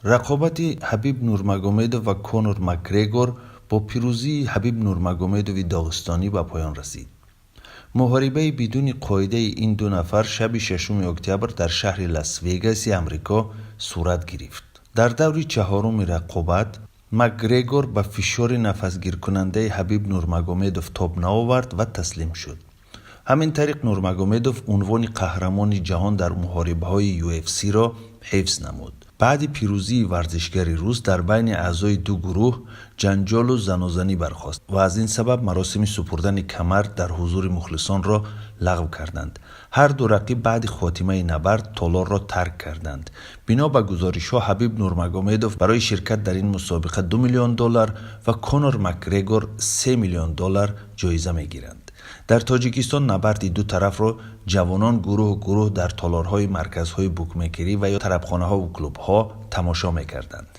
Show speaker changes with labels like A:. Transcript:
A: Рақобати Ҳабиб Нурмагомедов ва Конор Макгрегор бо пирӯзии Ҳабиб Нурмагомедови доғистонӣ ба поён расид. Муҳорибаи бидуни қоидаи ин ду нафар шаби 6 октябр дар шаҳри Лас-Вегаси Амрико сурат гирифт. Дар даври чаҳоруми рақобат Макгрегор ба фишори нафасгиркунандаи Ҳабиб Нурмагомедов тоб наовард ва таслим шуд. Ҳамин тариқ, Нурмагомедов унвони қаҳрамони ҷаҳон дар муҳорибаҳои UFC-ро ҳифз намуд. Баъди пирӯзии варзишгари рус дар байни аъзои ду гурӯҳ ҷанҷолу занозанӣ бархост ва аз ин сабаб маросими супурдани камар дар ҳузури мухлисонро лағв карданд. Ҳар ду рақиб баъди хотимаи набард толорро тарк карданд. Бино ба гузоришҳо, Ҳабиб Нурмагомедов барои ширкат дар ин мусобиқа 2 миллион доллар ва Конор Макгрегор 3 миллион доллар ҷоиза мегиранд. Дар Тоҷикистон набарди ду тарафро ҷавонон гурӯҳ гурӯҳ дар толорҳои марказҳои букмекерӣ ва ё тарабхонаҳову клубҳо тамошо мекарданд.